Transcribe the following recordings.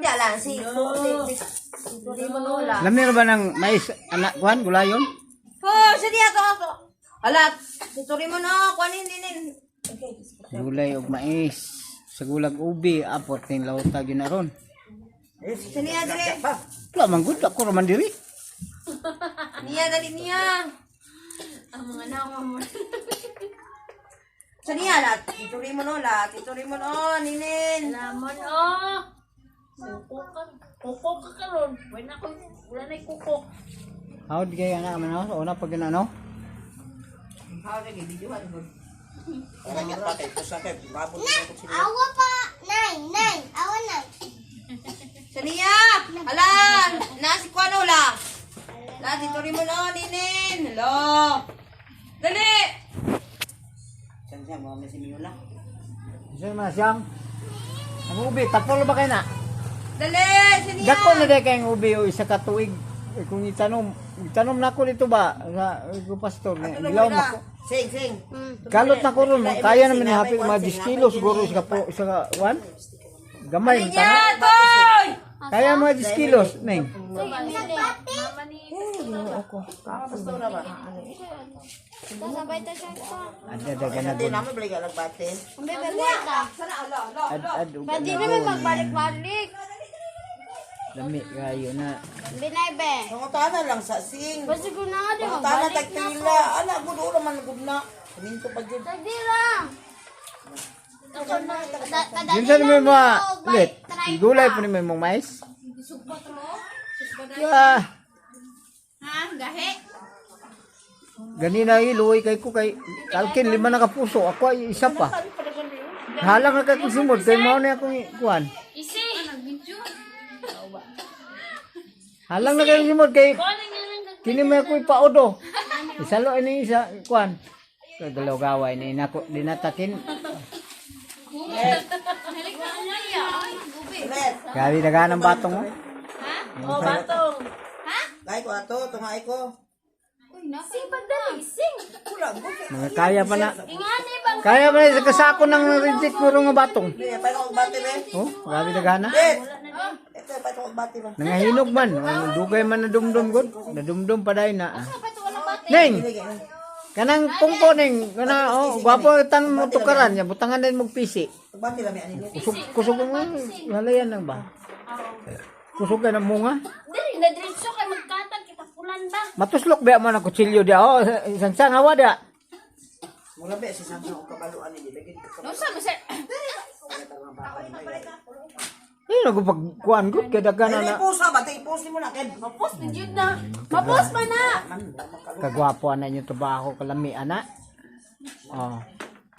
Di ala si si si si Tori mo no la. Lami ra ba ng mais anak kuan gulayon? Oh, sa diya to ako. Ala, si Tori mo no, kuanin dinin. Gulay og mais. Sa gulag ubi, apot ning lauta gyud na ron. Sa niya dali. Wala man gud ako ra man diri. Niya dali niya. Ang mga nawa mo. Sa niya la, si Tori mo no la, si Tori mo no, ninin. Lamon, oh. Kuko ka. Kuko ka karon. Wala ko. Wala na kuko. Hawd kay ana man oh, una pag ano. Awa pa! Nine, nine! Awa nine! Sa niya. Ala, na si kuano la. La, si Tori mo no, ninin. Hello. Dali. Isa man siyang ang ubi, tapol ba kay na? Dali, sa niya. Dako na day kayong ubi o isa ka tuig. Eh, kung itanom, itanom na ko dito ba sa ko pastor, gilaw mo ko. Sing, sing. Kalot na ko ron, kaya naman ni hapit mga 10 kilo siguro sa po sa one. Gamay man Niya, tana. toy. Kaya mga 10 kilos, ning. Mama ni Sasabay ta siya pa. Ada daga na Hindi naman balik alag bate. Ang bebe ta. Ad ad ug Pwede naman magbalik-balik. Lami kayo na. Binay be. Pangutana lang sa sing. Basta ko na nga di Pangutana magbalik tag na ako. pila. Ala gud ora man gud na. Minto pa jud. Dali lang. Yun sa naman mga lit. Gulay po naman mong mais. Ah, Ha? Gahe? Ganina iluoy kay ko kay kalkin lima na kapuso ako ay isa pa. Halang na kay kong sumod kay mao na akong kuan. Isi. Halang na kay sumod kay Kuha na nga lang. kini may ako ipaodo. Isalo ini isa kuan. Kagalaw gaway ni nako dinatakin. Let. Grabe daga ng batong mo. Oh, batong. Dai ko ato, tungay ko. Sing pagdali. Sing. Kula gud. Mga kaya pa na. Ingani bang. Kaya pa na sa kasako ng reject mo nga batong. Di pa ko bate be. Oh, grabe dagana. Let. Ito pa ko bate ba. Nangahinog man, ang dugay man na dumdum god, nadumdum pa dayon na. Ah. Neng, kanang pungko ning, kana oh, gwapo tan mo tukaran ya, butangan din mo pisi. Bate lami ani. Kusog kusog mo, halayan lang ba? Kusog ka ng munga. Dili na diretso kay magkatag kita pulan ba? Matuslok ba man ang kutsilyo dia? Oh, sangsang hawa dia. Mura be si Samsung og kabalo ani di lagi ka. No sa mo sir. Eh, nagpagkuan gud kay daghan Ay na. pusa ba tay pusi mo na kay. Mapos na jud na. Mapos pa na. Kagwapo ana inyo trabaho kalami ana. Oh.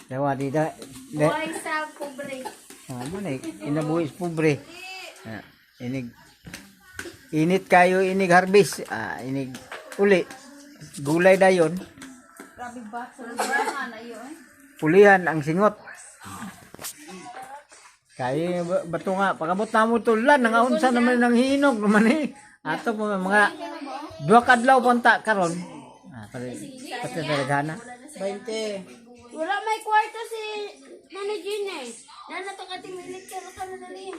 Dawa di da. da Buhay sa pobre. Ah, mo na inabuhi sa pobre. Ah, inig init kayo inig harvest. Ah, inig uli. Gulay dayon. Pulihan ang singot. Kay bato nga pagabot na mo tulan nangaunsa naman nang hinog naman eh. Ato po mga duha ka adlaw punta karon. Ah, pare pati talaga na. 20. Wala may kwarto si Nana Gina eh. Nana to ka timilit ka ka na dali.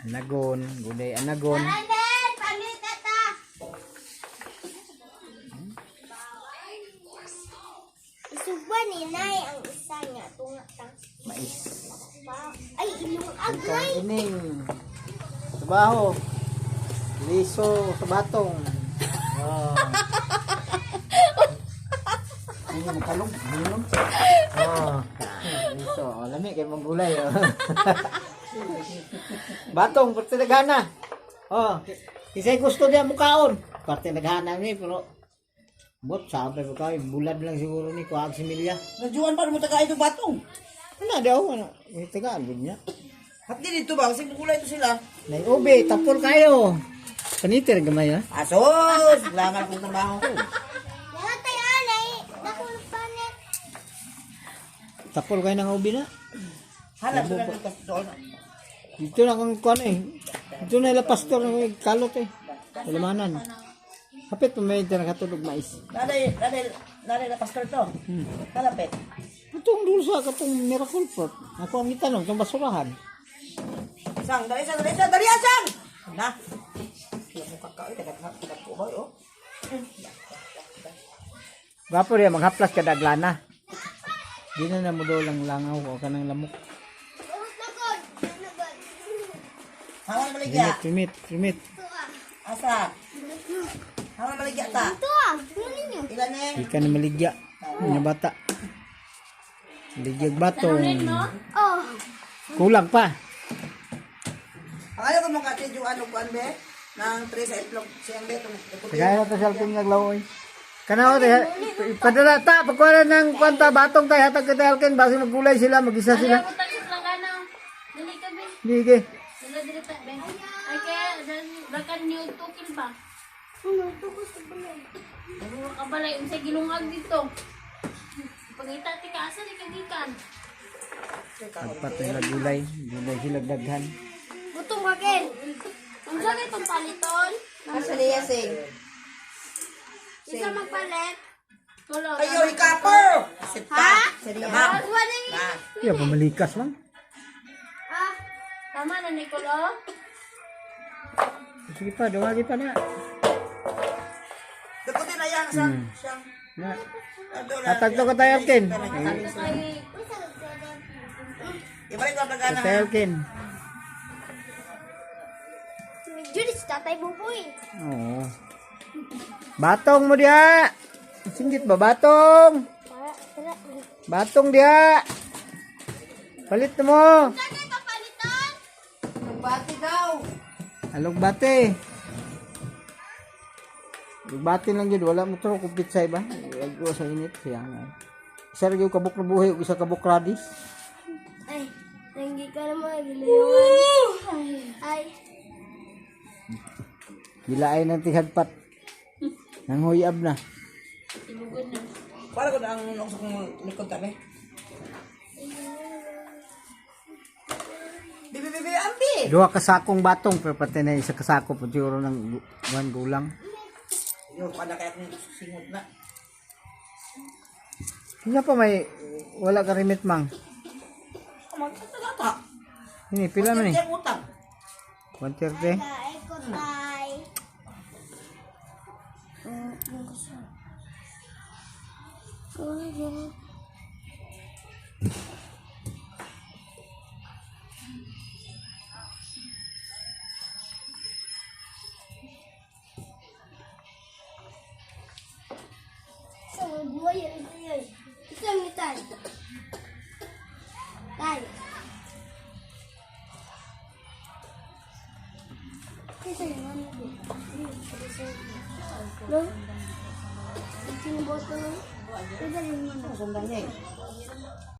Anagon, gulay anagon. Anen, pamita ta. Isugba ni Nay ang isa niya tunga ta. Mais. Ay, ilong agay. Ining. Trabaho. Liso sa batong. Oh. Ano mo kalong? Ano? Oh. Liso. Oh, lami kay mong gulay. Oh. Batong parte naghana. Oh, kisay gusto niya mukaon. Parte naghana ni pero bot sabi ko kay bulad lang siguro ni kuag si Milya. Najuan pa mo taga ito batong. Ano daw ano? Tagaan gud niya. Hapdi dito ba kasi gulay ito sila. Nay ube, tapol kayo. Panitir gamay ha. Asos, langan kong trabaho. Lahat tayo anay, nakulog panet. Tapol kayo ng ube na. Hala sila dito doon. Dito na kang kuan eh. Dito na ila pastor ng kalot eh. Kalamanan. Hapit pa may dyan nakatulog mais. Nanay, nanay, nanay na pastor to. Kalapit. Itong dulsa katong miracle fruit. Ako ang itanong, itong basurahan. Sang, dali sang, dali sang, dali ah, sang. Na. Iya mo kakao, kadaghan kadagko ba oh. Gwapo riya maghaplas ka daglana. Di na na mo lang langaw o kanang lamok. Urot na god. Na god. Hawan maligya. Rimit, rimit, rimit. Ito ah. Asa? Hawan maligya ta. Ito ah. Ano ninyo? Ilan eh? Di ka na maligya. Mga bata. Maligyag batong. Oh. Kulang pa. Ang alam ko mga kati yung ano kuan be? Nang tres sa itlog siyang be itong puti. Kaya na to sa alkin naglaw oy. Kana te padala ta pagkuha ng kwanta batong tay hatag ka tay alkin basi maggulay sila magisa sila. Ayaw ko tagis lang ka na. Dili ka be. Sige. Dili dili ta be. Ay kaya dakan niyo tukil ba? Ano ito ko sa balay? Ano ka balay unsa gilungag dito? Pangita ti ka asa ni kagikan. Pagpatay na gulay, gulay sila daghan. Gutom ka Ken. Unsa na itong paliton? Asa niya sing? Isa magpalit. Tulo. Ayo ikapo. Sip Ha? ka. Tama. Wala ni. Na. Ya pamalikas man. Ah. Tama na Nicole oh. Sige pa, duwagi pa na. Dakutin na yang sang siyang. Na. Ado na. Hatag to ka tay alkin. Kay Ibalik ko ang pagana. Tay alkin. Medyo di si Tatay Buboy. Oo. Batong mo diha. Singgit ba batong? Tara, tara. Batong diha. Palit na mo. Unsa na paliton? Bati daw. Alugbate. Alugbate lang yun. Wala mo to. Kupit sa iba. Wag sa init. Siya nga. Isa rin yung kabuk na buhay. Isa kabuk radis. Ay, nanggi ka naman gilayawan. Ay. Gilaay ng tihagpat. Nang huyab na. Tinugon na. Para ko na ang nung sa kong likod tabi. Bibi bibi ambi. Duha ka sakong batong. Pero pati na isa kasako. Po siguro ng buwan gulang. Yo kada kaya kung singot na. Hindi pa may wala ka remit mang. Magsasalata. Ini pila man eh. Yung utang. 130. Ay, ko tay. Sa buhay, ito yun. Ito yung tay. Tay. Ito yung ano. No? Ito yung boto. Ito yung ano. Sundan niya eh.